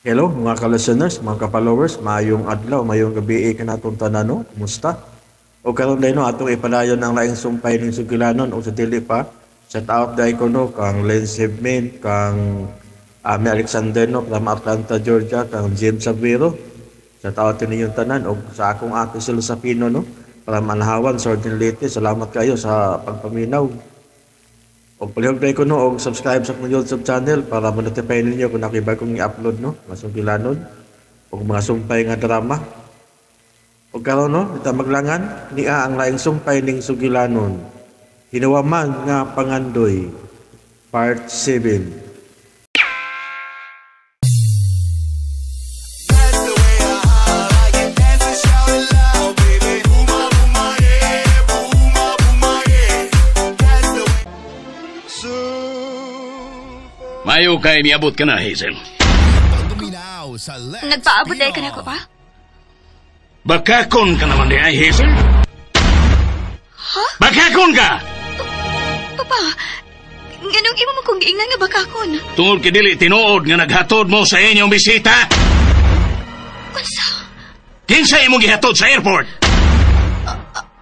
Hello mga ka-listeners, mga ka-followers, maayong adlaw, maayong gabi kanatong tanan, no? Kumusta? O karon day, no, atong ipadayon ang laing sumpay ning sugilanon. O sa dili pa, shout out day ko, no, kang Lens Hebmin, kang Ami Alexander, no, from Atlanta, Georgia, kang James Aguero. Shout out ninyong tanan og sa akong ate si Lucapino, no, from Anahawan, Southern Leyte. Salamat kayo sa pagpaminaw. Og palihog day ko, no, og subscribe sa akong YouTube channel para ma-notify ninyo kung ako'y bagong i-upload, no, mga sugilanon og mga sumpay nga drama. Og karon, no, ita maglangan niya ang laing sumpay ning sugilanon. Hinawaman nga Pangandoy, Part 7. That's the way I like it. Dance and shout it loud, baby. Boom, boom, yeah. Boom, boom, yeah. That's the way. Mayo kay miabot ka na, Hazel. Duminaw sa Let's Nagpaabot dahil ka Pinoy. na ko pa? Bakakon ka naman di ay, Hazel. Ha? Bakakon ka! Papa, nganong imo mo kong giingnan nga bakakon? Tungod kay dili tinuod nga naghatod mo sa inyong bisita. Unsa? Kinsa imong gihatod sa airport?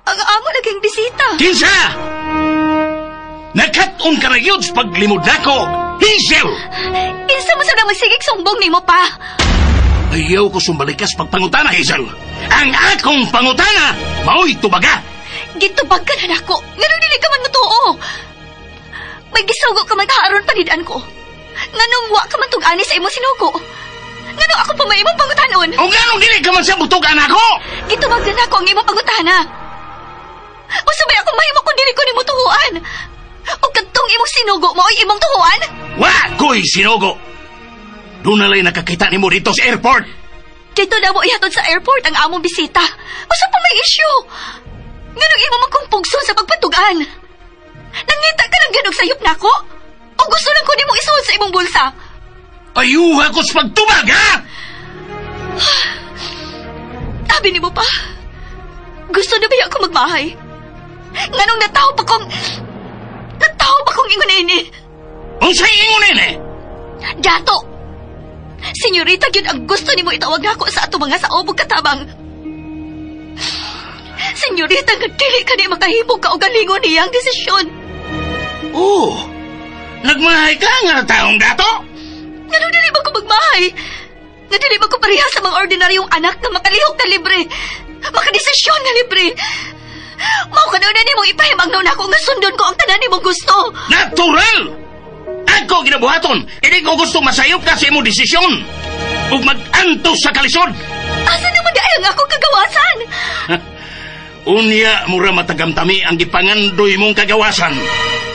Ang amo naging bisita. Kinsa? Nagkat-on ka na yun sa paglimod nako, Hazel! Kinsa mo sa nang magsigig sumbong nimo pa? Ayaw ko sumbalikas pagpangutana, Hazel. Ang akong pangutana, mao'y tubaga. Gitubag ka na nako. Nganong dili ka man mutuo? May gisugo ka man kaharon panidaan ko. Nganong wa ka man tug-ani sa imong sinugo? Nganong ako pa may imong pangutanon? O nganong dili ka man sa butugan ako? Gitubag na nako ang imong pangutana. Usa may ako mahimo kung dili ko nimo tuhuan? O kadtong imong sinugo mo ay imong tuhuan? Wa ko'y sinugo. Doon na lang nakakita nimo dito sa airport. Dito na mo ihatod sa airport ang among bisita. Usa pa may issue. Nganong imo man kong pugson sa pagpatugan? Nangita ka lang gyud og sayop nako? O gusto lang ko nimo isuod sa imong bulsa? Ayuha ko sa pagtubag, ha? Tabi nimo pa. Gusto na ba ako magmahay? Nganong natawo pa kong ingon ini? Unsay ingon ini? Dato! Senyorita gyud ang gusto nimo itawag nako sa ato mga saob ug katabang. Senyorita nga dili ka ni makahimog kaugalingon niyang desisyon. Oh, nagmahay ka nga taong dato? Nganong dili ba ko magmahay? Nga dili ba ko pareha sa mga ordinaryong anak nga makalihok na libre? Makadesisyon nga libre? Mao ka na nimo ipahimangnaw nako nga sundon ko ang tanan nimong gusto. Natural! Ako ginabuhaton, hindi ko gusto masayop ka sa imong desisyon. Ug mag-antos sa kalisod. Asa naman di ay ang akong kagawasan? Unya, mura matagamtami ang gipangandoy mong kagawasan.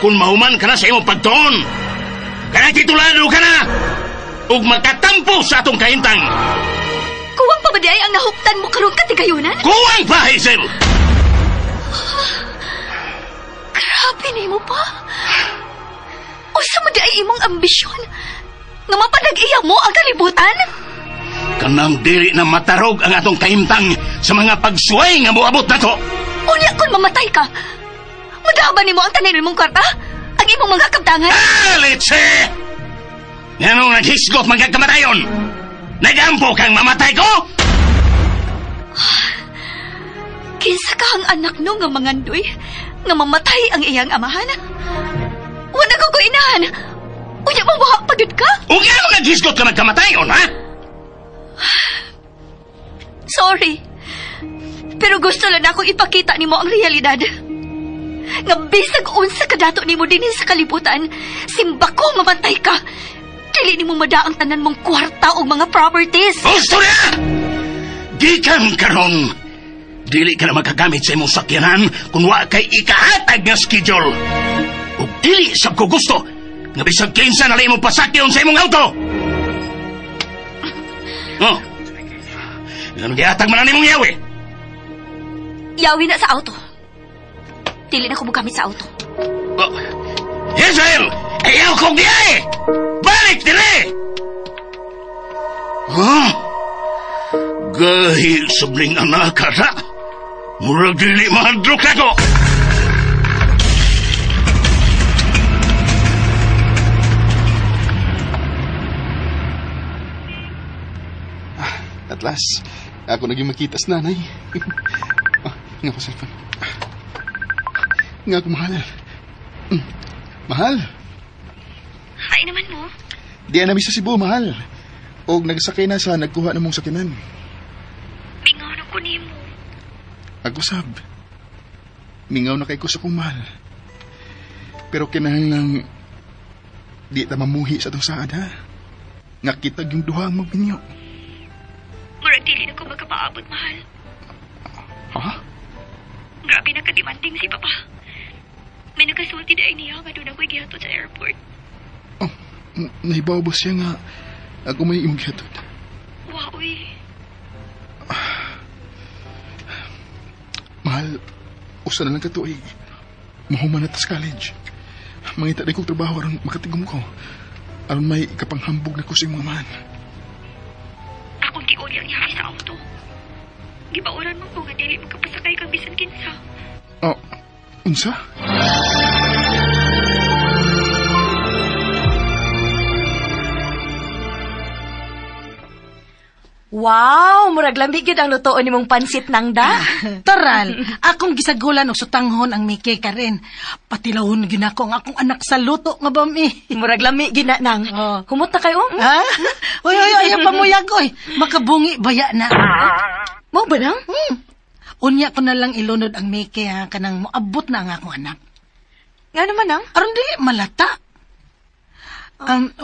Kung mahuman ka na sa imong pagtuon, kanang titulado ka na, ug magkatampo sa atong kahintang. Kuwang pa ba di ay ang nahuptan mo karong katigayunan? Kuwang pa, Hazel! Grabe nimo pa. Usa mo di ay imong ambisyon nga mapanag-iya mo ang kalibutan? Kanang dili na matarog ang atong kahimtang sa mga pagsuway nga moabot nato. Unya kung mamatay ka, madaba nimo ang tanan nimong kwarta? Ang imong mga kabtangan? Ah, let's see! Nganong naghisgot man kag kamatayon? Nagampo kang mamatay ko? Kinsa ka ang anak no nga mangandoy nga mamatay ang iyang amahan? Wala ko ko inahan. Unya mawaha pa gyud ka? O nganong naghisgot ka magkamatayon, ha? Sorry. Pero gusto lang akong ipakita nimo ang realidad. Nga bisag unsa kadato nimo dinhi sa kalibutan, simba ko mamatay ka. Dili nimo madaang tanan mong kwarta og mga properties. Gusto na! Gikan karon, dili ka na makagamit sa imong sakyanan kung wa kay ikahatag nga schedule. Ug dili sab ko gusto nga bisag kinsa na lang imong pasakyon sa imong auto. Oh. Nganong gihatag man na nimong yawi? Yawi na sa auto. Dili na ko mogamit sa auto. Oh. Hazel! Ayaw kong biyahe! Balik dire! Huh? Gahi sabling anak ka. Murag dili mahadlok nako. At last, ako naging makita sa nanay. Nga ko cellphone. Nga ko, mahal. Mahal. Ay naman mo. Di na mi sa Cebu, mahal. Og nagsakay na sa nagkuha na mong sakinan. Mingaw na ko nimo. Agusab. Mingaw na kay ko sa kong mahal. Pero kinahanglang di ta mamuhi sa itong saad, ha? Nga kitag yung duha ang magminyo. Murag dili na ko magkapaabot, mahal. Ha? Grabe na kademanding si Papa. May nakasulti na niya nga doon ako'y gihatod sa airport. Oh, nahibaw ba siya nga ako may imong gihatod? Wow, uy. Mahal, usa na lang ka tuig. Mahuman na tas college. Mangita di kong trabaho aron makatigom ko. Aron may kapanghambog na ko sa imong amahan. Akong giuli ang yawi sa auto. Gibauran mo ko nga dili magkapasakay kang bisan kinsa. Oh, unsa? Wow, murag lami gyud ang lutoon nimong pansit nang da. Taral, akong gisagulan og sutanghon ang Miki ka rin. Patilawon gyud nako ang akong anak sa luto nga bami. Murag lami gyud na nang. Oh. Humot na kayo. Ha? Oy, oy, ayaw pamuyag, oy. Makabungi baya na. Mo ba nang? Unya ko na lang ilunod ang Miki ha, kanang moabot na ang akong anak. Nga naman nang? Aron dili malata.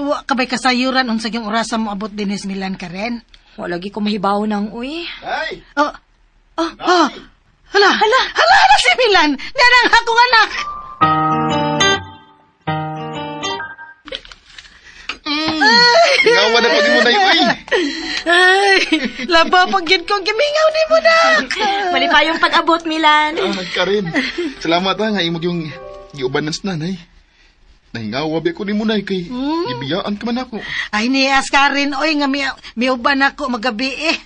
Wa ka ba'y kasayuran unsa gyung orasa mo abot dinhi sa Milan ka rin? Wala lagi ko mahibaw nang uy. Ay! Oh, oh, oh. Hala, hala, hala, hala si Milan. Niya ang akong anak. Ingawan ako di mo na uy. Ay, laba pag gid kong gimingaw ni mo nak. Malipayong pag-abot, Milan. Ah, Karin. Salamat ha, nga imong yung giuban ng nanay. Nahingawa ba ko ni mo nay kay gibiyaan ka man ako. Ay, nias Karin, oy, nga miuban ako magabi eh.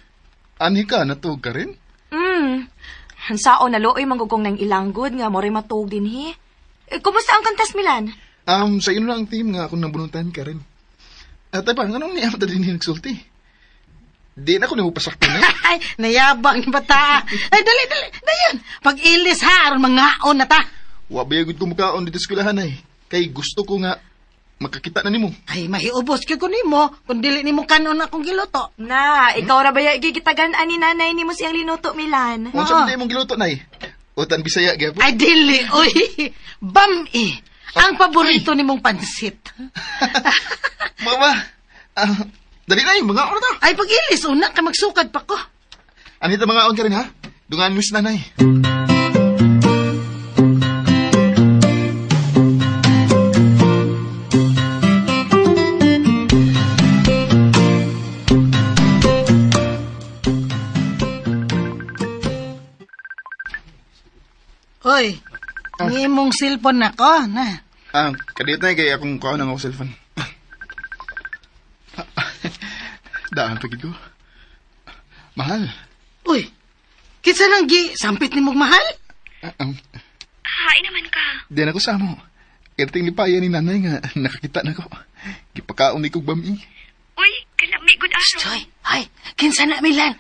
Anhi ka, natug ka rin? Hansao na looy manggugong ng ilanggod nga more matuog din hi. Eh, kumusta ang kantas, Milan? Sa ino lang ang team nga akong nabunutan ka rin. At ay pa, anong niya din ni nagsulti? Di na ako nimo pasakto na. Ay, nayabang ni bata. Ay, dali, dali, dayon. Pag-ilis ha, aron mangaon na ta. Wa ba gud ko mukaon dito sa eskwelahan ay. Kay gusto ko nga makakita na nimo. Ay, mahiubos gyud ko nimo kung dili nimo kanon akong giluto. Na, ikaw ra ba ya gigitagan ani nanay nimo siyang linuto, Milan? Unsa man imong giluto nay? Utan Bisaya gyapon. Ay, dili, oy. Bam-i. Ang paborito nimong pansit. Mama, dali na yung mga na ta. Ay, pag-ilis, una ka magsukad pa ko. Anita mga on ka rin ha? Dungan news nanay. Oy, ang imong cellphone na ko, na. Kadiyot na kay akong kuha ng akong cellphone. Daan pagid ko. Mahal. Uy, kinsa nang gi sampit ni mong mahal? Hain naman ka. Di na ko sa mo. Kirting lipaya ni nanay nga nakakita na ko. Gipakaon ni kog bami. Uy, kalami good araw. Joy, ay, kinsa na Milan?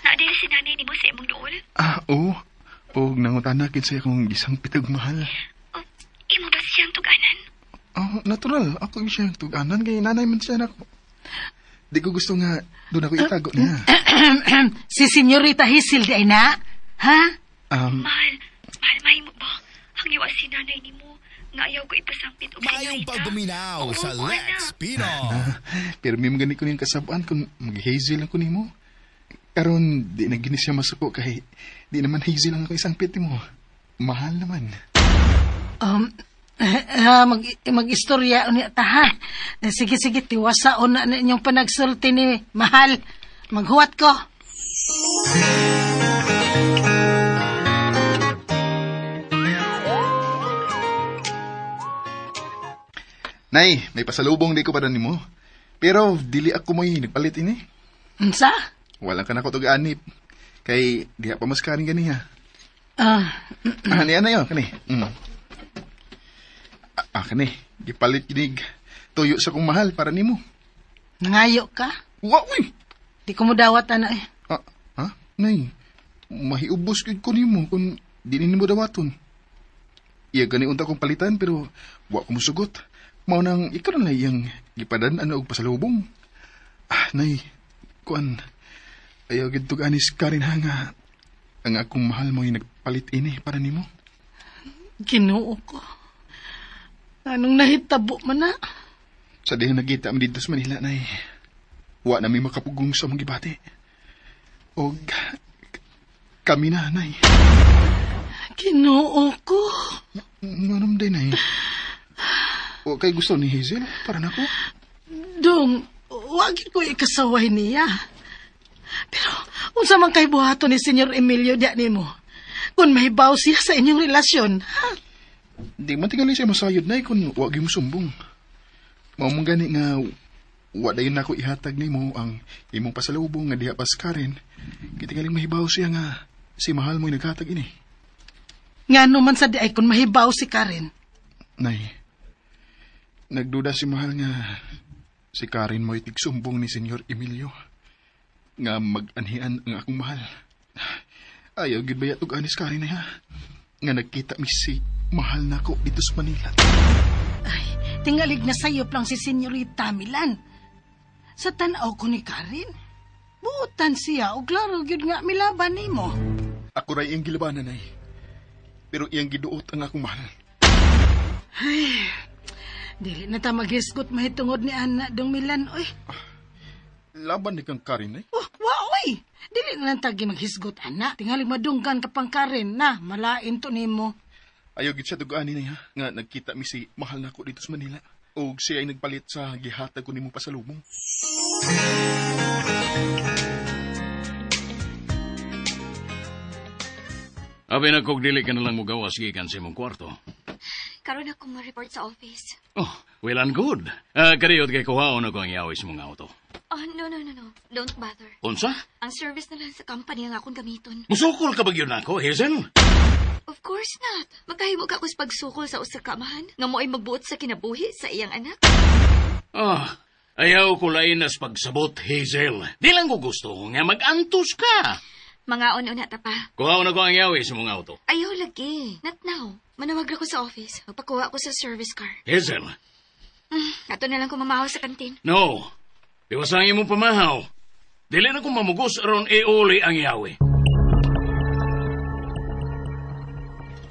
Naadili si nanay nimo sa imong duol. Oo. Og nangutana kinsa akong gisampit og mahal. Oh, imo ba siyang tuganan? Oh, natural. Ako siyang tuganan kay nanay man siya nako. Di ko gusto nga doon ako itago niya. Si Senyorita Hazel di ay na? Ha? Mahal, mahal, mahimo ba? Ang iwa si nanay nimo nga ayaw ko ipasampit og Mayong senyorita. pagduminaw sa Oo, Lex ana. Pino. Pero may mga ko niyang kasabaan kung mag-hazel ako nimo. Karon di na gini siya masuko kay di naman hazel ang ako isang piti mo. Mahal naman. Mag-istorya unya ta ha. Sige, sige, tiwasa una na inyong panagsulti ni Mahal. Maghuwat ko. Nay, may pasalubong di ko para nimo. Pero dili ako mo'y nagpalit ini. Unsa? Wala ka na ko tug-anip. Kay diha pa mas karing ganiha. Niya na yun, kani. Kani. Gipalit ginig tuyo sa kong mahal para nimo. Nangayo ka? Wa, uy! Di ko mo dawat, ana eh. Ah, ha? Nay, mahiubos gyud ko nimo kung di nimo dawaton. Iya gani unta kong palitan pero wa ko mosugot. Mao nang ikaw na lang iyang gipadan ano og pasalubong. Ah, nay, kuan. Ayaw gyud tug anis Karen ha nga ang akong mahal mo nagpalit ini para nimo. Ginoo ko. Anong nahitabo man na? Sa dihang nagkita mi didto sa Manila, nay. Wa na mi makapugong sa among gibati. Og kami na, nay. Ginoo ko. Nganong day, nay? Wa kay gusto ni Hazel para nako? Dong, wag ko ikasaway niya. Pero, unsa man kay buhaton ni Senyor Emilio diya nimo? Kung mahibaw siya sa inyong relasyon, ha? Di man tingali siya masayod, nay, kung wa gyud mo sumbong. Mao man gani nga wa dayon nako ihatag nimo ang imong pasalubong nga diha pas Karen. Kay tingaling mahibaw siya nga si mahal mo'y naghatag ini. Ngano man sa di ay kung mahibaw si Karen. Nay, nagduda si mahal nga si Karen mo'y tigsumbong ni Senyor Emilio nga mag-anhian ang akong mahal. Ayaw gid baya tug anis Karen ha. Nga nagkita mi si mahal nako dito sa Manila. Ay, tingalig na sayop lang si Senyorita Milan. Sa tan-aw ko ni Karen, buotan siya o klaro gyud nga milaban nimo. Ako ray iyang gilabanan ay. Pero iyang giduot ang akong mahal. Ay, dili na ta maghisgot mahitungod ni Ana dong Milan, oy. Laban ni kang Karen ay. Oh, wa oy. Dili na lang tagi maghisgot ana. Tingalig madunggan ka pang Karen na malain to nimo. Ayaw gid siya dugaan ni ha nga nagkita mi si mahal nako dito sa Manila. Og siya ay nagpalit sa gihatag ko nimo pasalubong. Abi na kog dili ka na lang mogawas gikan sa imong kwarto. Karon ako ma-report sa office. Oh, well and good. Kariyot kay kuhaon ako ang yawis mong auto. Oh, no. Don't bother. Unsa? Ang service na lang sa company ang akong gamiton. Musukol ka ba gyud nako, Hazel? Of course not. Magkahimo ka ako sa pagsukol sa usa ka amahan nga mo ay magbuot sa kinabuhi sa iyang anak. Oh, ayaw ko lain as pagsabot, Hazel. Di lang ko gusto nga mag-antos ka. Mga una ta pa. Kuhaon ako ang yawis mong auto. Ayaw lagi. Not now. Manawag ako sa office. Magpakuha ako sa service car. Hazel. Ato na lang kumamahaw sa kantin. No. Iwas ang imong pamahaw. Dili na ko mamugos aron iuli ang yawi.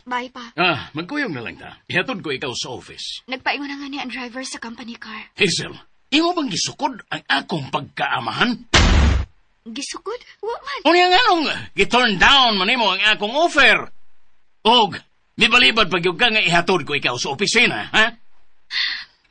Bye pa. Ah, magkuyog na lang ta. Ihatod ko ikaw sa office. Nagpaingon na nga ni ang driver sa company car. Hazel, imo bang gisukod ang akong pagkaamahan? Gisukod? Wa man. Unya nga nung gi-turn down man nimo ang akong offer. Og, mibalibad pag ka nga ihatod ko ikaw sa opisina, ha?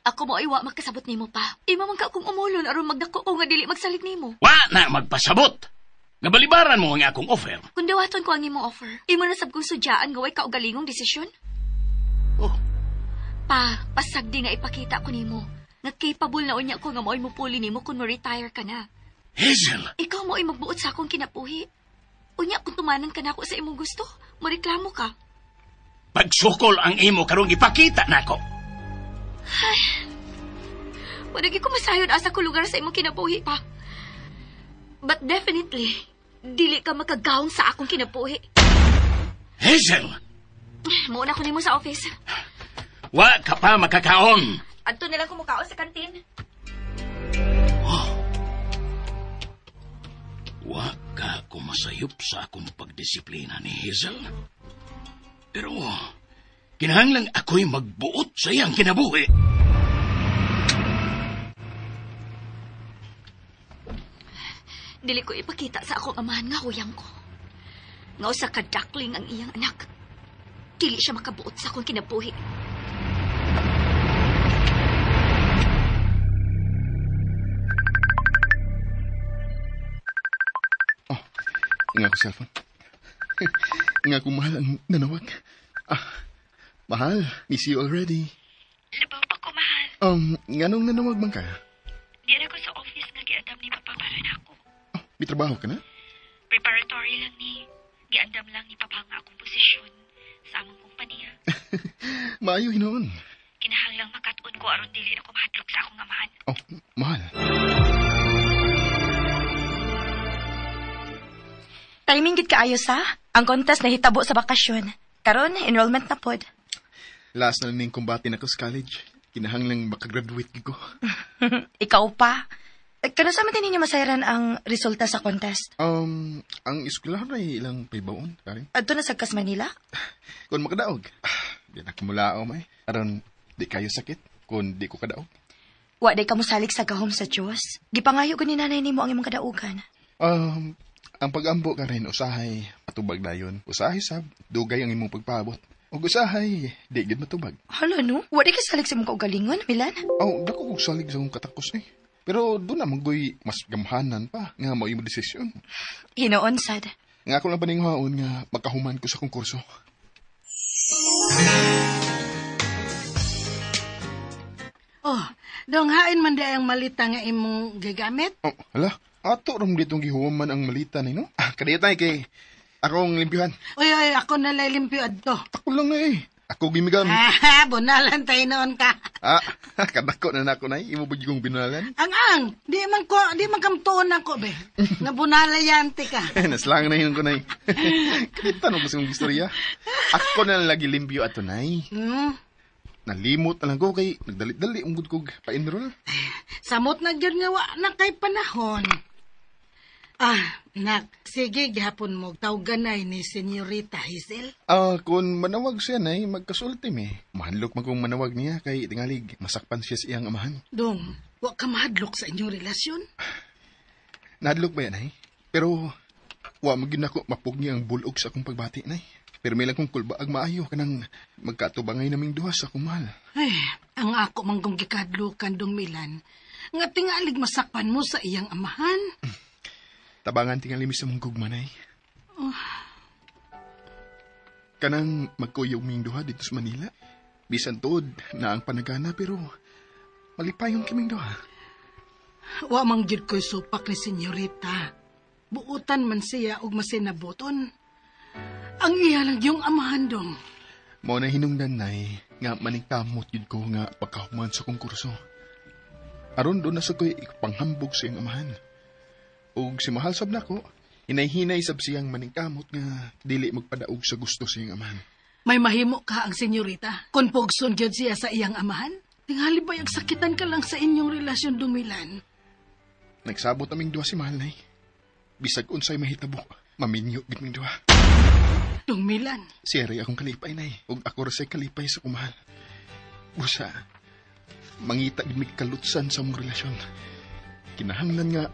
Ako mo ay wa makasabot nimo pa. Imo man ka akong umulon aron magdako ko nga dili magsalig nimo. Wa na magpasabot. Ngabalibaran mo ang akong offer. Kung dawaton ko ang imong offer, imo na sab kong sudyaan nga way kaugalingong desisyon. Oh. Pa, pasagdi nga ipakita ko nimo. Nga capable na unya ko nga mo'y mupuli nimo kung mo-retire ka na. Hazel! Ikaw mo'y magbuot sa akong kinabuhi. Unya kung tumanan ka na ako sa imong gusto, moreklamo ka. Pagsukol ang imo karong ipakita nako. Ay, wala gyud ko masayon asa ko lugar sa imong kinabuhi pa. But definitely, dili ka makagawong sa akong kinabuhi. Hazel! Muuna ko nimo sa office. Wa ka pa makakaon. Adto na lang kumukaon sa kantin. Oh. Wa ka kumasayop sa akong pagdisiplina ni Hazel. Pero, kinahanglang ako'y magbuot sa iyang kinabuhi. Dili ko ipakita sa akong amahan nga huyang ko. Nga usa ka duckling ang iyang anak. Dili siya makabuot sa akong kinabuhi. Oh, nga ko cellphone. Nga ko mahal ang nanawag. Ah, mahal, miss you already. Labaw pa ko, mahal. Nganong nanawag man ka? Di na ko sa office nga giandam ni Papa para nako. Oh, may trabaho ka na? Preparatory lang ni. Giandam lang ni Papa nga akong posisyon sa among kumpanya. Maayo hinoon. Kinahanglang makat-on ko aron dili na ko mahadlok sa akong amahan. Oh, mahal. Timing gid kaayo sa. Ang contest nahitabo sa bakasyon. Karon, enrollment na pod. Last na ning kumbate na ko sa college. Kinahanglang makagraduate gid ko. Ikaw pa. Kano sa man ninyo masayran ang resulta sa contest? Ang eskwelahan ay ilang paybaon, Karen. Adto na sa Kas Manila? Kung makadaog, di na kimulao may. Aron, di kayo sakit kung di ko kadaog. Wa day kamusalig sa gahom sa Dios. Gipangayo ko ni nanay nimo ang imong kadaugan. Ang pag-ambo ka rin, usahay, matubag dayon. Usahay sab, dugay ang imong pagpaabot. Ug usahay, di gid matubag. Hala no, wa day kasalig sa imong kaugalingon, Milan. Aw, dako kog salig sa akong katakos eh. Pero doon na manggoy mas gamhanan pa nga mao imo desisyon. Hinoon sad. Nga ako lang paninghaon nga makahuman ko sa akong kurso. Oh, dong hain man di ang malita nga imong gigamit. Oh, hala, ato ram ditong gihuman ang malita ni no? Ah, kadiya tayo kay akong limpyuhan. Uy, uy, ako na lay limpyo adto. Ako lang na eh. Ako gimigamit. Ah, bunalan tayo noon ka. Ah, kadako na nako nay. Imo ba kong binalan? Ang, di man ko, di man kamtuon ako be. Nga bunalayante ka. Naslang na yun ko nay. Kita no kasi mong istorya. Ako na lang lagi limpyo ato nay. Nalimot na lang ko kay nagdali-dali ang gud kog pa-enroll. Samot na gyud nga wa na kay panahon. Ah, nak, sige gihapon mo tawganay ni Senyorita Hazel. Ah, kung manawag siya nay, magkasulti mi. Mahanlok man kung manawag niya kay tingalig masakpan siya sa iyang amahan. Dong, wa ka mahadlok sa inyong relasyon? Nahadlok ba yan, nay? Pero wa man gyud nako mapugni ang bulog sa akong pagbati, nay. Pero may lang kong kulbaag maayo kanang magkatubangay naming duha sa akong mahal. Ay, ang ako man kong gikadlukan dong Milan, nga tingalig masakpan mo sa iyang amahan. Tabangan tingali mi sa mong gugma, nay. Oh. Kanang magkuyog ming duha dito sa Manila. Bisan tuod na ang panagana pero malipayon kaming duha. Wa man gyud ko'y supak ni Senyorita. Buutan man siya og masinabuton. Ang iya lang yung amahan dong. Mao na hinungdan, nay, nga maningkamot yun ko nga pagkahuman sa kongkurso. Aron doon na sa ko'y ipanghambog sa iyang amahan. Og si mahal sab nako, hinay-hinay sab siyang maningkamot nga dili magpadaog sa gusto sa iyang amahan. May mahimo ka ang senyorita. Kung pugson gyud siya sa iyang amahan, tingali ba yung sakitan ka lang sa inyong relasyon, Dumilan? Nagsabot aming duha si mahal, nay. Bisag unsay mahitabo, maminyo gid ming duha. Dumilan. Siya ray akong kalipay, nay. Ug ako ra say kalipay sa kumahal. Busa, mangita gid mig kalutsan sa among relasyon. Kinahanglan nga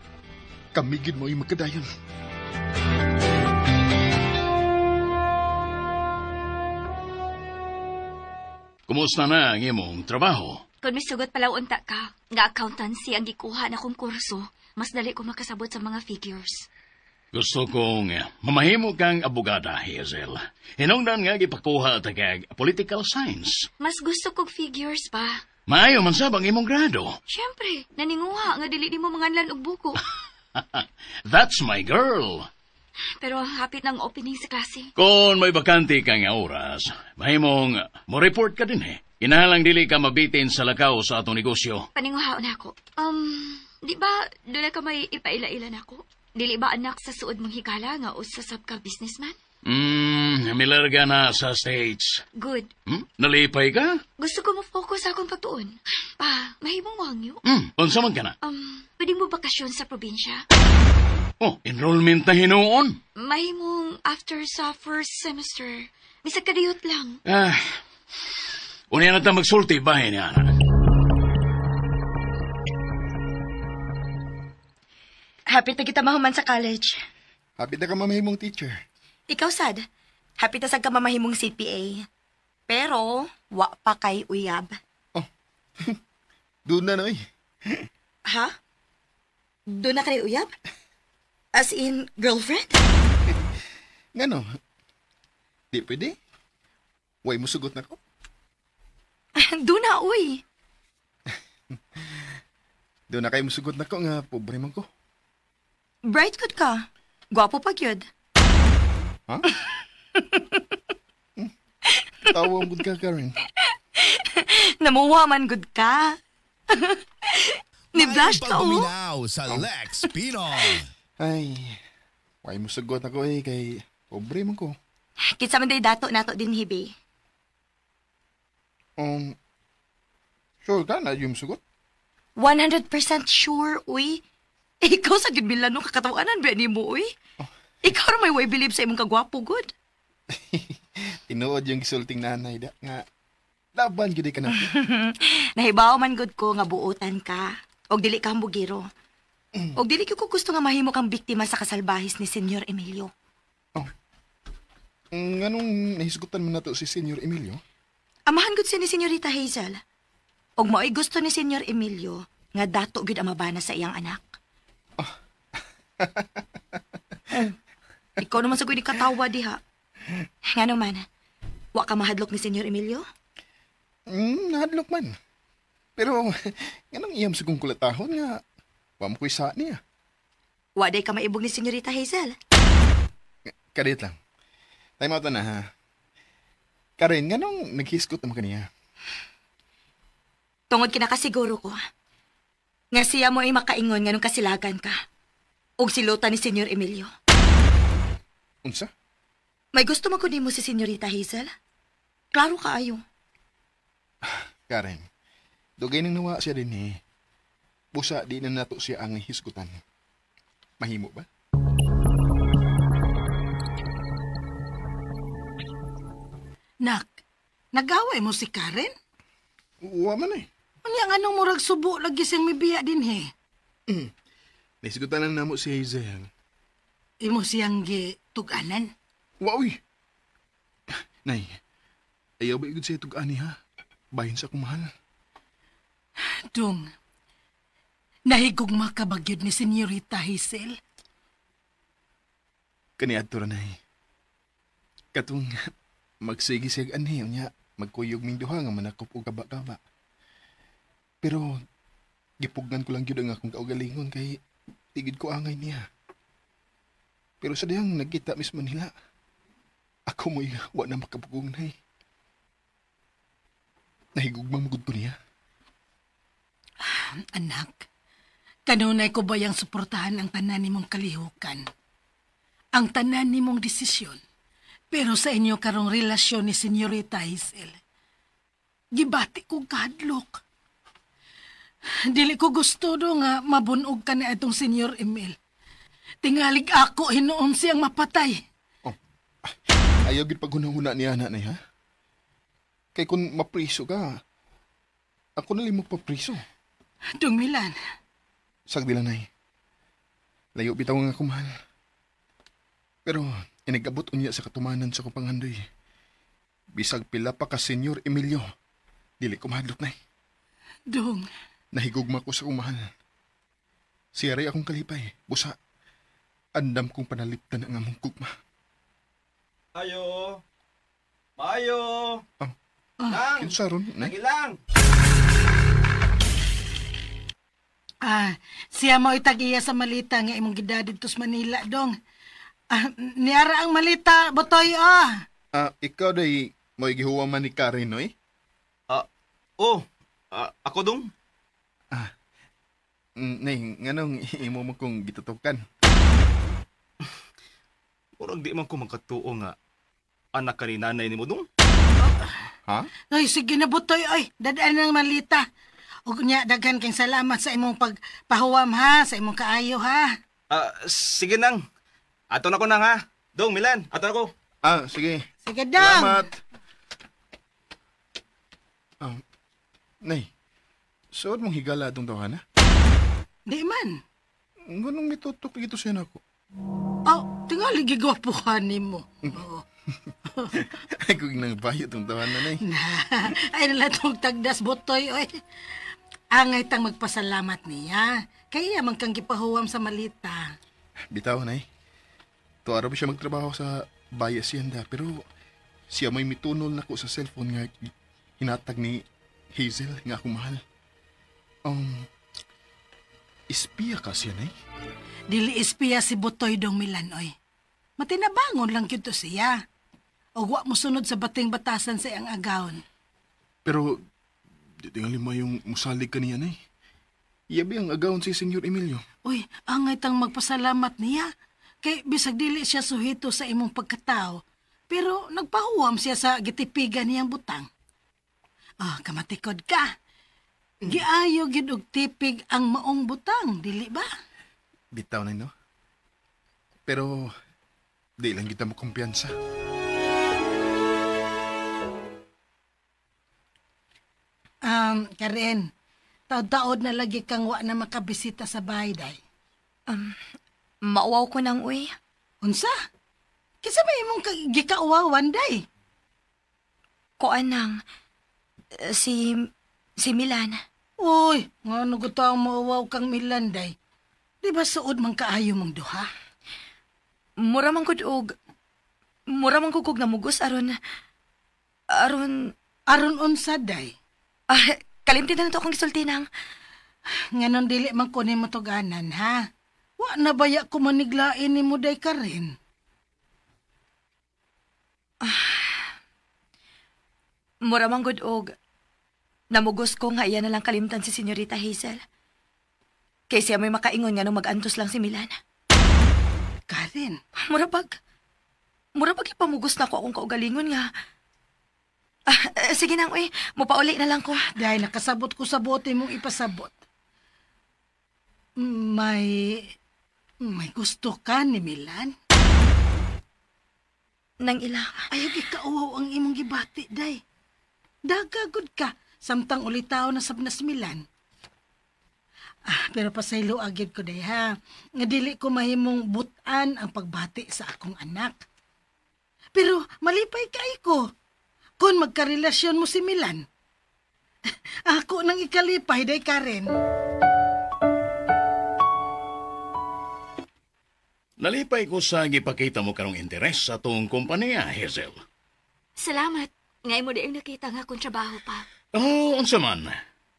kami gid mo'y magkadayon. Kumusta na ang imong trabaho? Kung misugot pala unta ka, nga accountancy ang gikuha na kong kurso, mas dali ko makasabot sa mga figures. Gusto kong mamahimo kang abogada, Hazel. Hinungdan nga gipakuha ta kag political science. Mas gusto kog figures pa. Maayo man sab ang imong grado. Siyempre, naninguha nga dili nimo manganlan og buko. That's my girl. Pero hapit ng opening sa klase. Kung may bakante ka nga oras, mahimong mo-report ka din eh. Kinahanglang dili ka mabitin sa lakaw sa atong negosyo. Paninguhaon ako. Di ba doon na ka may ipaila-ila nako? Dili ba anak sa suod mong higala nga usasab ka businessman? Milarga na sa States. Good. Nalipay ka? Gusto ko mo-focus sa akong pagtuon. Pa, mahimong wangyo. Unsa man ka na? Pwede mo bakasyon sa probinsya? Oh, enrollment na hinuon. Mahimong after sa first semester. Bisag kadiyot lang. Ah, unya na ta magsulti bahin niya, anak. Happy na kita mahuman sa college. Happy na ka mamahimong teacher. Ikaw, sad. Happy ta sad ka mamahimong CPA. Pero, wa pa kay uyab. Oh. Doon na, noy. Ha? Doon na kay uyab? As in, girlfriend? Ngano? Di pwede? Way mo sugot na ko? Doon na, uy. Doon na kayo musugot na ko nga pobre man ko. Bright good ka. Gwapo pa gyud. Ha? Tawa ang good ka, Karen. Namuha man good ka. Ni-blush ka, oh. Paguminaw sa Lex Pinoy. Ay, Why mo sugot ako eh, kay pobre man ko. Kinsa man day dato nato din hibi. Sure ka na yung sugot? 100% sure, uy. Ikaw sa gid Milan no kakatawanan ba nimo, uy? Oh. Ikaw ra may way believe sa imong kagwapo gud. Tinuod yung gisulting nanay da nga laban gyud ka na. Nahibaw man gud ko nga buotan ka. Og dili ka hambugiro. Og dili ko gusto nga mahimo kang biktima sa kasalbahis ni Senyor Emilio. Oh. Nganong nahisgutan man nato si Senyor Emilio? Amahan gud siya ni Senyorita Hazel. Og mao'y gusto ni Senyor Emilio nga dato gud ang mabana sa iyang anak. Oh. Ikaw naman sa ni katawa diha. Ngano man, wa ka mahadlok ni Senyor Emilio? Nahadlok man. Pero nganong iyam sa kong kulatahon nga wa mo ko'y sa niya. Wa day ka maibog ni Senyorita Hazel. Kadit lang. Time out na ha. Karen, nganong naghisgot naman kaniya? Tungod kinakasiguro ko nga siya mo ay makaingon nganong kasilagan ka. Og silutan ni Senyor Emilio. Unsa? May gusto man ko nimo si Senyorita Hazel? Klaro kaayo. Karen, dugay nang nawa siya din eh. Busa, di na nato siya ang hisgutan. Mahimo ba? Nak, nagaway mo si Karen? Wa man eh. Unya nga nung murag subo lagi siyang mibiya din he. Nahisgutan lang namo si Hazel. Imo siyang gi tuganan. Wa uy! Nay, ayaw ba igod siya tug-ani ha? Bahin sa kumahal. Dung, nahigugma ka ba gyud ni Senyorita Hazel? Kaniadto ra nay. Katong magsige siya anhi unya magkuyog ming duha nga manakop og kaba-kaba. Pero gipugnan ko lang gyud ang akong kaugalingon kay tigid ko angay niya. Pero sa dihang nagkita mismo nila, ako mo'y wa na makapugong nay. Nahigugma mo gud ko niya. Anak, kanunay ko ba yang suportahan ang tanan nimong kalihukan? Ang tanan nimong desisyon. Pero sa inyo karong relasyon ni Senyorita Hazel, gibati ko kahadlok. Dili ko gusto do nga mabunog ka na itong Senyor Emil. Tingalig ako hinuon siyang mapatay. Oh, ayaw gid paghunahuna niya na ha? Kay kung mapriso ka, ako na lang magpapriso. Dong Milan. Sagdi lang, nay. Layo bitaw nga ako, mahal. Pero inigabot unya sa katumanan sa kong panghandoy. Bisag pila pa ka, Senyor Emilio. Dili ko mahadlok, nay. Dong. Nahigugma ko sa kong mahal. Siya rin akong kalipay. Busa, andam kong panaliptan ang among gugma. Ayo. Maayo. Oh. Nang. Kinsa ron, nay? Nagilang. Ah, siya mo itag-iya sa malita nga imong gida didto sa Manila, dong. Ah, niara ang malita, Botoy, ah. Ah, ikaw day mo'y gihuwa man ni Karen, oy? Ah, oh. Ah, ako dong. Ah. Nay, nganong imo mo kong gitutukan? Murag di man ko magkatuo nga anak ka ni nanay nimo dong. Ha? Ay, sige na, Botoy, oy. Dadaan ng malita. Ug nya, daghan kang salamat sa imong pagpahuwam, ha? Sa imong kaayo, ha? Ah, sige nang. Ato na ko nang, ha? Dong, Milan, ato na ko. Ah, sige. Sige, dong. Salamat. Ah, nay, suod mong higala atong tawahan, ha? Di man. Nganong mitutok dito siya nako? Oh, tingali gigwapuhan nimo. Oo. Ay, kung nang bayo itong tawahan na, nay. Ay, nala tong tagdas, Botoy, oy. Angay tang magpasalamat niya. Kaya man kang gipahuwam sa malita. Bitaw, nay. Tuwara ba siya magtrabaho sa Bahay Hacienda, pero siya may mitunol nako sa cellphone nga hinatag ni Hazel nga akong mahal. Ispiya ka siya, nay? Dili ispiya si Botoy dong Milan, oy. Matinabangon lang gyud to siya. Og wa mo sunod sa bating batasan sa iyang agawon. Pero, di tingali mo yung musalig ka niya, nay. Iyabi ang agawon si Senyor Emilio. Uy, angay tang magpasalamat niya. Kay bisag dili siya suhito sa imong pagkatao, pero nagpahuwam siya sa gitipigan niyang butang. Ah, kamatikod ka. Giayo gid og tipig ang maong butang, dili ba? Bitaw na, no? Pero di lang kita mo kumpiyansa. Karen, taod-taod na lagi kang wa na makabisita sa bahay, day. Mauwaw ko nang, uy. Unsa? Kinsa may imong gikauwawan, day? Kuan nang, si Milan. Uy, ngano gusto ang mauwaw kang Milan, day? Di ba suod man kaayo mong duha? Mura man gud og namugos aron Aron unsa, day? Ah, kalimti na to akong gisulti nang. Nganon dili man ko nimo tuganan, ha? Wa na baya ko maniglain nimo day Karen? Mura man gud og namugos ko nga iya na lang kalimtan si Senyorita Hazel. Kay siya may makaingon nga nung mag-antos lang si Milan. Karen, Mura pag ipamugos na ko akong kaugalingon nga. Sige nang, uy, mupauli na lang ko. Dahil nakasabot ko sa bote mong ipasabot. May gusto ka ni Milan? Nang ilang. Ayaw ikauwaw ang imong gibati, day. Dagagod ka, samtang ulitaw na sabnas Milan. Ah, pero pasaylo agad ko, day, ha? Nga dili ko mahimong butan ang pagbati sa akong anak. Pero malipay kay ko kung magkarelasyon mo si Milan. Ako nang ikalipay, day, Karen. Nalipay ko sa gipakita mo karong interes sa atong kompanya, Hazel. Salamat. Ngayon mo di ang nakita nga akong trabaho pa. Oh, unsa man?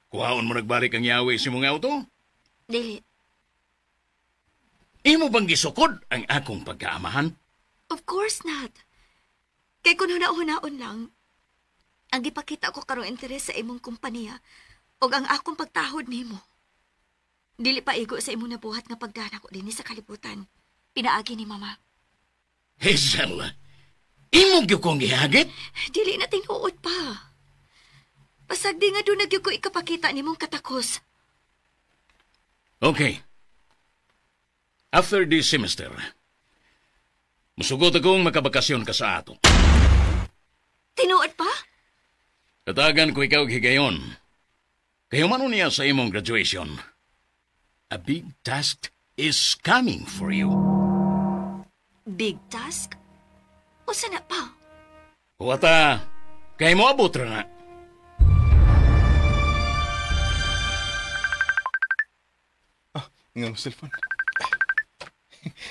Kuhaon mo nagbalik ang yawi sa imong auto? Dili. Imo bang gisukod ang akong pagkaamahan? Of course not. Kay kung huna-hunaon lang, ang gipakita ko karong interes sa imong kompanya o ang akong pagtahod nimo. Dili pa igo sa imong nabuhat nga pagdana ko dinhi sa kalibutan. Pinaagi ni Mama. Hazel, imo gyud kong gihagit? Dili na tinuod pa. Pasag di nga doon nagyo ko ikapakita nimong katakos. Okay. After this semester, musugot akong makabakasyon ka sa ato. Tinuod pa? Tatagan ko ikaw higayon. Kayo man niya sa imong graduation. A big task is coming for you. Big task? Usa na pa? Huwata, kay mo abot ra na. Ah, nga ang cellphone.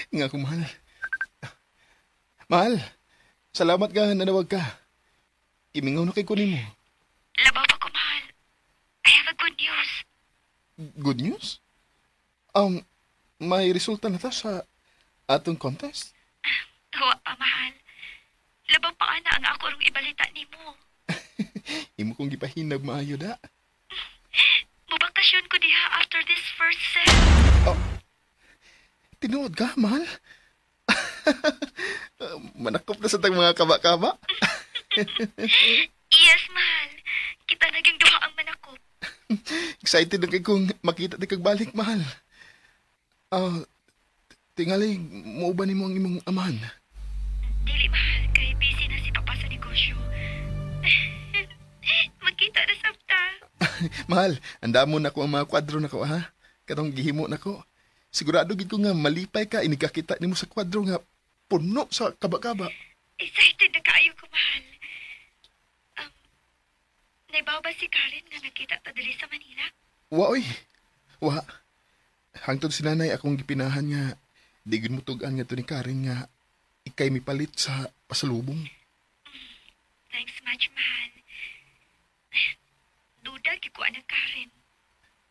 Nga ako, mahal. Mahal, salamat ka, nanawag ka. Imingaw na kay kunin mo. Labaw pa ko, mahal. I have a good news. Good news? May resulta na ta sa atong contest? Huwa pa, mahal. Labaw pa na ang ako rong ibalita nimo. Imo kong gipahinag maayo da. Mubakasyon ko diha after this first set. Oh, tinuod ka, mahal? Manakop na sa tang mga kaba-kaba. Yes, mahal. Kita naging duha ang manakop. Excited na kay kung makita di kag balik, mahal. Tingali, muuban nimo ang imong amahan. Dili, mahal. Kay busy na si Papa sa negosyo. Magkita na sabta. Mahal, andamo na ko ang mga kwadro na ko, ha? Katong gihimo na ko. Sigurado gid ko nga malipay ka inikakita nimo sa kwadro nga puno sa kaba-kaba. Excited na kaayo ko, mahal. Naibaw ba si Karen nga nakita ta diri sa Manila? Wa, oy. Wa. Hangtod si nanay akong gipinahan nga di gid mo tug-an nga to ni Karen nga ikay mipalit sa pasalubong. Thanks much, mahal. Duda gyud ko anang Karen.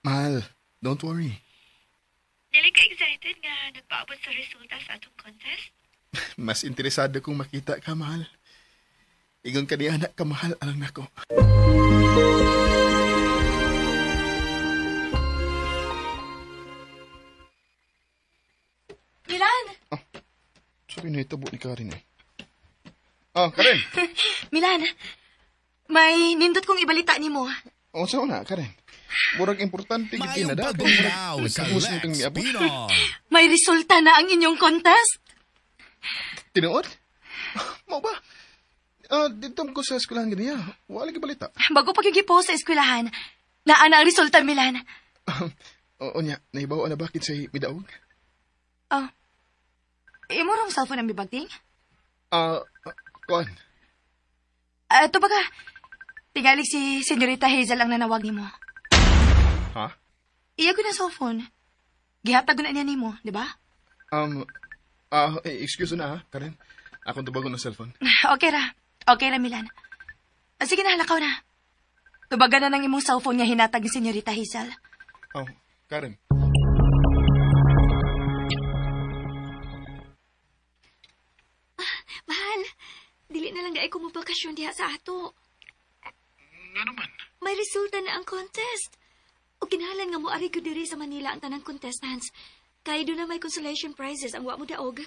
Mahal, don't worry. Dili ka excited nga nagpaabot sa resulta sa atong contest? Mas interesado kong makita ka, mahal. Ingon ka niya, anak ka, mahal, alang nako. Milan! Oh. Sa pinahitabo ni Karen eh. Ah, Karen! Milan, may nindot kong ibalita nimo. O, saan na, Karen? Murag importante gid Maayong na da. pagdumdaw sa Kapos mo kang Lex miabot. Pinoy. May resulta na ang inyong contest. Tinuod? Mao ba? Ah, dito ko sa eskwelahan ganiya. Wala lagi balita. Bago pa gigipost sa eskwelahan, naa na ang resulta, Milan. Oo niya, nahibaw na ba kinsay midaog? Oh. Imo rong cellphone ang bibagting? Ah, kuan. Ito baga, tingali si Senyorita Hazel ang nanawag nimo. Ha? Iya ko na cellphone. Gihatag ko na niya nimo, di ba? Excuse na ha, Karen. Akong tubagon ng cellphone. Okay ra. Okay ra, Milan. Sige na, lakaw na. Tubagan na ng imong cellphone nga hinatag ni Senyorita Hazel. Oh, Karen. Mahal, dili na lang dai ko mobakasyon diha sa ato. Nga naman. May resulta na ang contest. O kinahanglan nga moari ko diri sa Manila ang tanang contestants. Kay doon na may consolation prizes ang wa mo daog.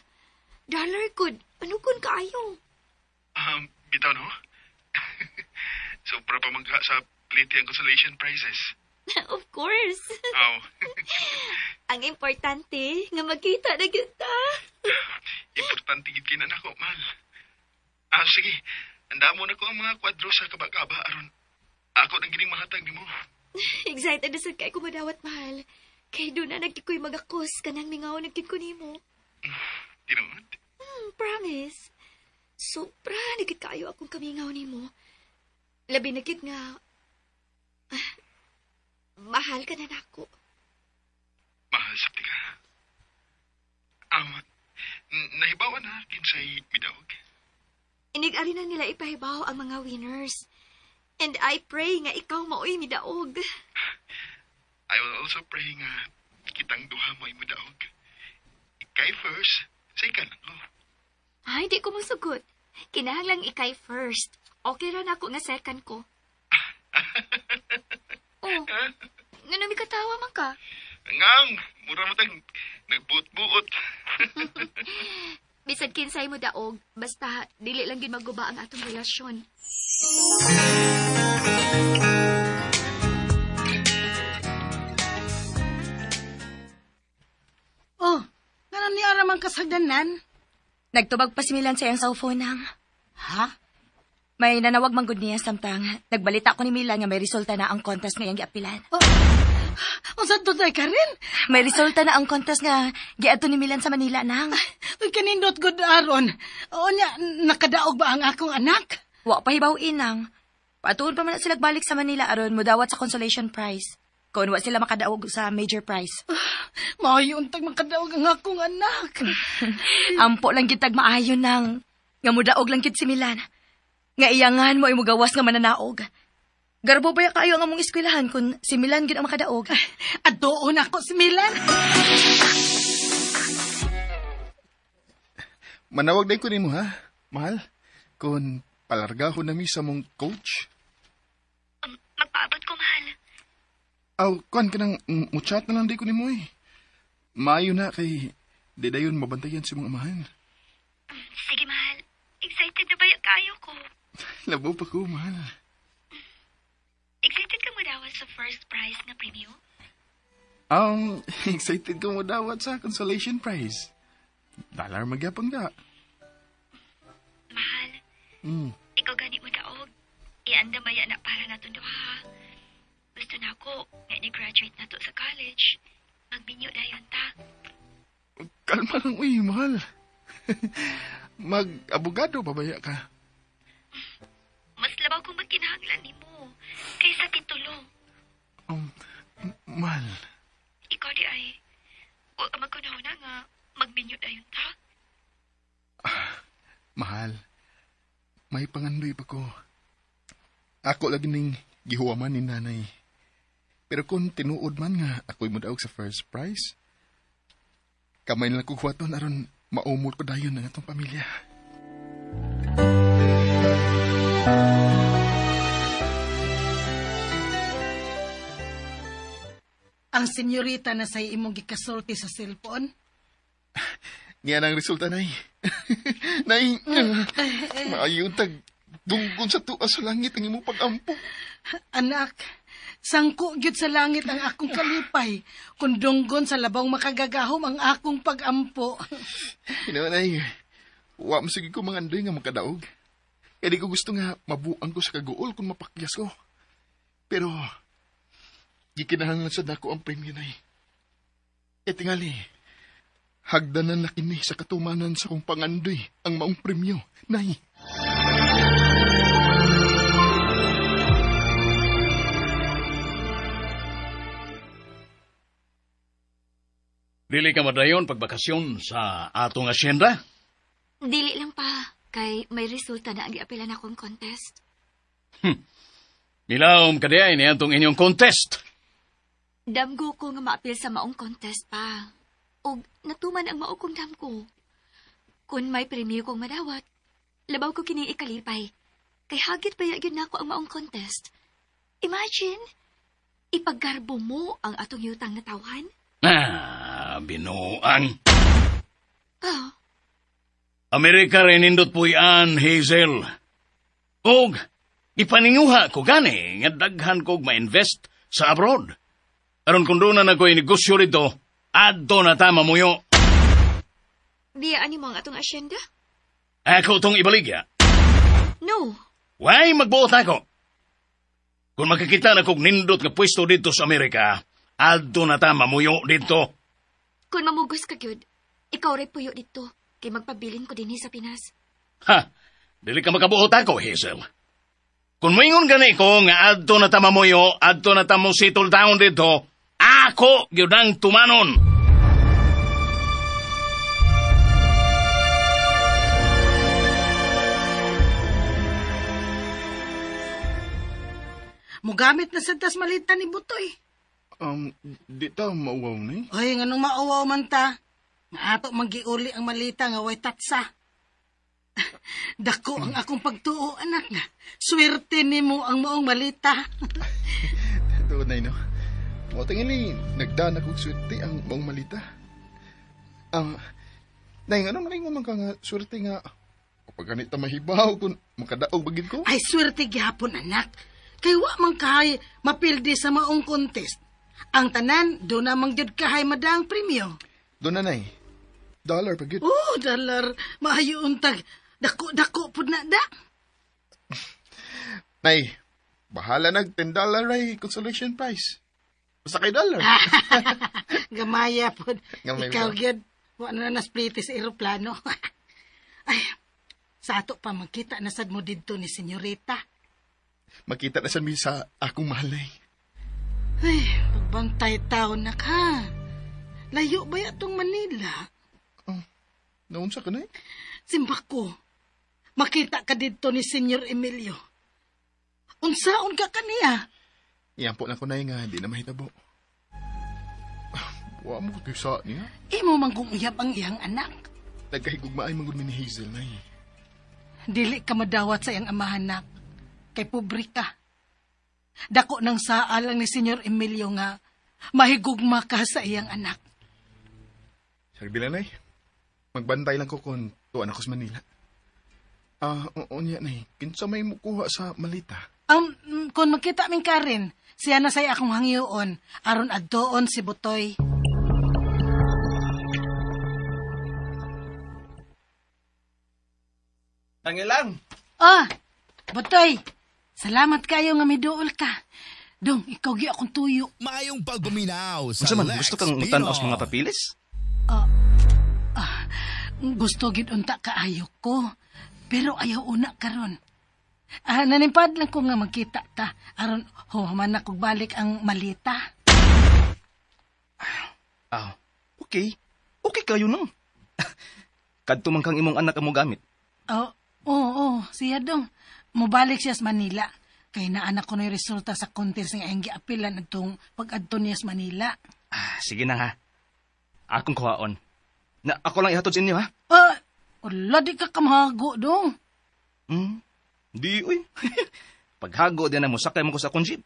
Dollar good. Ano kun kaayo? Bitaw no? Sobra pa mangga sa plate ang consolation prizes. Of course. Aw. Ang importante nga magkita na gyud ta. Importante gid kay nako, mahal. Ah, sige. Handa mo na ko ang mga kwadro sa kaba-kaba aron ako nang gining mahatag nimo. Excited na sad kay ko madawat, mahal. Kay doon na nagkikoy magakos kanang mingaw nagkid ko nimo. Tinuod? Promise. Sobra nagkit kaayo akong kamingaw nimo. Labi nagkit nga mahal ka na nako. Mahal sa ka. Nahibawan na kinsay midawag. Inig-ari na nila ipahibaw ang mga winners. And I pray nga ikaw maoy midaog. I will also pray nga kitang duha mo'y mudaog. Ikay first, sa ikan ako. Ay, di ko musugot. Kinahanglang ikay first. Okay ra nako nga second ko. Oh, ngano mi katawa man ka? Ngang, mura mo tag nagbuot-buot. Bisag kinsay mo daog, basta dili lang gid maguba ang atong relasyon. Oh, ngano ni ara man kasagdanan? Nagtubag pa si Milan sa iyang cellphone nang. Ha? May nanawag man gud niya samtang nagbalita ko ni Milan nga may resulta na ang contest nga iyang giapilan. Oh, unsa to day, Karen? May resulta na ang contest nga giadto ni Milan sa Manila nang. Uy, kanindot gud aron. Oo niya, nakadaog ba ang akong anak? Wa pa hibaw inang. Patuon pa man na sila balik sa Manila aron modawat sa consolation prize. Kung wa sila makadaog sa major prize. Maayo untag makadaog ang akong anak. Ampo lang gid tag maayo nang nga mudaog lang gid si Milan. Nga iyangan mo ay mugawas nga mananaog. Garbo ba kayo ang among eskwelahan kung si Milan gid ang makadaog? Adoon ako si Milan. Manawag day ko nimo ha, mahal. Kung palargahon nami sa mong coach. Magpaabot ko, mahal. Aw, kuan ka nang muchat na lang day ko nimo eh. Maayo na kay di dayon mabantayan si mong amahan. Sige, mahal. Excited na ba kayo ko? Labo pa ko, mahal. Excited ka modawat sa first prize nga premyo? Excited ko modawat sa consolation prize. Dollar magyapon ka. Mahal, ikaw gani mo daog. Ianda maya na para naton duha. Gusto na ako nga ni-graduate na to sa college. Magminyo dayon ta. Kalma lang, uy, mahal. Mag-abogado, babaya ka. Mas labaw kong magkinahanglan nimo kaysa titulo. Mahal. Ikaw di ay wa ka magkunahuna nga magminyo dayon ta. Mahal. May pangandoy pa ko. Ako lagi ning gihuwaman ni nanay. Pero kung tinuod man nga ako'y mudaog sa first prize, kamay na lang ko huwaton aron maumol ko dayon ang atong pamilya. Ang senyorita na say imong gikasulti sa cellphone? Niya nang resulta, Nay. Nay, maayo tag dunggon sa tuwa sa langit ang imong pag-ampo. Anak, sangko gyud sa langit ang akong kalipay, kung dunggon sa labong makagagahom ang akong pag-ampo. Hinawa, Nay, wa masige ko mga andoy nga makadaog. Kaya di ko gusto nga mabuang ko sa kaguol kung mapakyas ko. Pero, gikinahanglan sa dako ang premyo, Nay. E tingali, hagdanan na kini sa katumanan sa kong pangandoy ang maong premyo, Nay. Dili ka madayon pagbakasyon sa atong asyenda? Dili lang pa, kay may resulta na ang giapilan akong contest. Nilaom ka diay ni atong inyong contest. Damgo ko nga maapil sa maong contest pa. Og natuman ang mao kong damgo. Kung may premyo kong madawat, labaw ko kini ikalipay. Kay hagit pa gyud nako ang maong contest. Imagine, ipaggarbo mo ang atong yutang natawhan. Ah, binuang. Ah, Amerika rin nindot puyan, Hazel. Og, ipaninguha ko gani nga daghan kog ma-invest sa abroad. Aron kung doon na ako'y negosyo rito, adto na tama muyo. Biyaan ni mo ang atong asyenda? Ako tong ibaligya. No. Way, magbuot ako. Kung makakita na kog nindot nga pwesto dito sa Amerika, adto na tama muyo dito. Kung mamugos ka gyud, ikaw ray puyo dito, kay magpabilin ko dinhi sa Pinas. Ha, dili ka makabuot ako, Hazel. Kung moingon gani ko nga adto na tama muyo, adto na tamo settle down dito, ako gyud ang tumanon. Mugamit na sa tas malita ni Butoy. Di ta mauwaw ni? Ay, nganong mauwaw man ta? Nga ato magiuli ang malita nga way tatsa. Dako ang akong pagtuo, anak nga. Swerte nimo ang maong malita. Tuod na, no? O, tingin nagdaan akong swerte ang maong malita. Nay, anong naingon man ka nga swerte nga kapag ganit ta mahibaw kung makadaog bagid ko? Ay, swerte gihapon, anak. Kay wa man kahay mapildi sa maong contest. Ang tanan, doon namang gyud kahay madaang premyo. Doon na, Nay. Dollar pag yun. Oh, dollar. Maayo untag. Dako-dako pud na da. Nay, bahala nag $10 ay consolation prize. Basta kay dollar. Gamaya pud. Gamay Ikaw ba? gyud. Wa na naspliti sa eroplano. Ay, sa ato pa magkita na sad mo didto ni senyorita. Makita na sad mi sa akong mahal, Nay. Ay, pagbantay taon na ka. Layo ba atong Manila? Oh, naunsa ka, Nay? Simbako, makita ka didto ni Senyor Emilio. Unsaon ka kaniya? Iyan po na ko, Nay, nga di na mahitabo. Wa mo ko sa niya. Imo man kung uyab ang iyang anak. Nagkahigugmaay man gud mi ni Hazel, Nay. Dili ka madawat sa iyang amahanak. Kay pobre ka. Dako ng saa lang ni Senyor Emilio nga mahigugma ka sa iyang anak. Sabi na, Nay. Magbantay lang ko kung tuwan ako sa Manila. Oo niya, Nay. Kinsa may mukuha sa malita? Kung magkita ming Karen, siya na say akong hangyoon, aron adtoon si Butoy. Tangilang! Ah, Butoy, salamat kayo nga miduol ka. Dong, ikaw gi akong tuyo. Maayong pagpaminaw sa Unsa man, Lex gusto kang mutan-aw sa Pino. mga papilis? Gusto gid unta kaayo ko, pero ayaw una karon. Nanimpad lang ko nga magkita ta, aron human na kog balik ang malita. Okay. Okay kayo nang. Kadto man kang imong anak ang mogamit. Oh, oo, siya dong. Mobalik siya sa Manila. Kay naanak ko na yung resulta sa contest nga iyang giapilan atong pag-adto niya sa Manila. Sige na ha. Akong kuhaon. Na ako lang ihatod sa inyo ha. Wala di ka kamahago dong. Di uy. Paghago di na mo sakay mo ko sa akong jeep.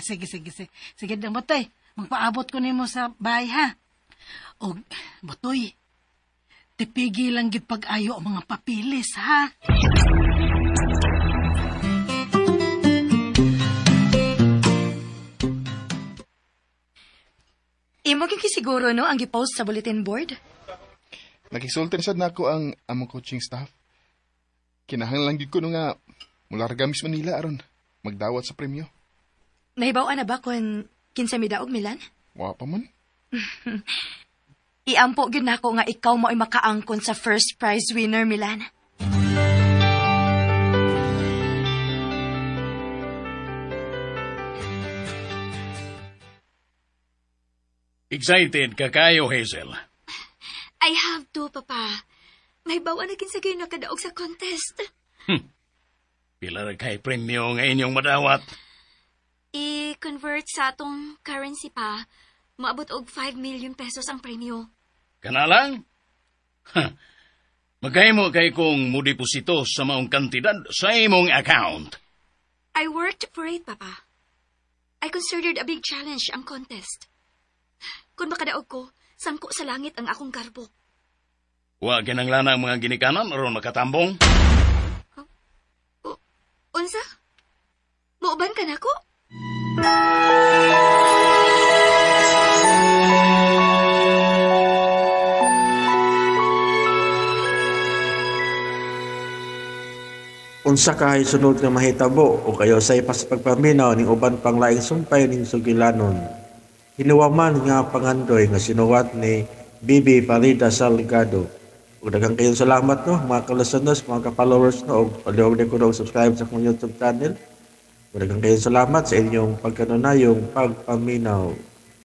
Sige, sige, sige. Sige dong, Butoy. Magpaabot ko nimo sa bahay ha. Og, Butoy, Tipigi lang gid pag-ayo ang mga papilis, ha? Imo gyud siguro no ang gipost sa bulletin board. Nakisulti sad nako ang among coaching staff. Kinahanglan gyud ko no nga mularga mis Manila aron magdawat sa premyo. Nahibaw-an na ba kung kinsa midaog, Milan? Wa pa man. Iampo gyud nako nga ikaw mo'y makaangkon sa first prize winner, Milan. Excited ka kayo, Hazel. I have to, Papa. May bawa na kinsa kayo nakadaog sa contest. Pila ra kay premyo nga inyong madawat. I-convert sa atong currency pa, maabot og 5 million pesos ang premyo. Kana lang? Ha. Magkahimo kay kong mudeposito sa maong kantidad sa imong account. I worked for it, Papa. I considered a big challenge ang contest. Kung makadaog ko, sangko sa langit ang akong garbo. Wa kinahanglan ang mga ginikanan aron makatambong. Unsa? Muuban ka nako? Unsa kahay sunod nga mahitabo o kayo say pa sa pagpaminaw ning uban pang laing sumpay ning sugilanon. Hinuwaman nga pangandoy nga sinuwat ni Bibi Farida Salgado. Ug daghang kayong salamat no mga ka-listeners, mga ka-followers no, ug palihog din ko og subscribe sa akong YouTube channel. Ug daghang kayong salamat sa inyong pagkanunayong pagpaminaw.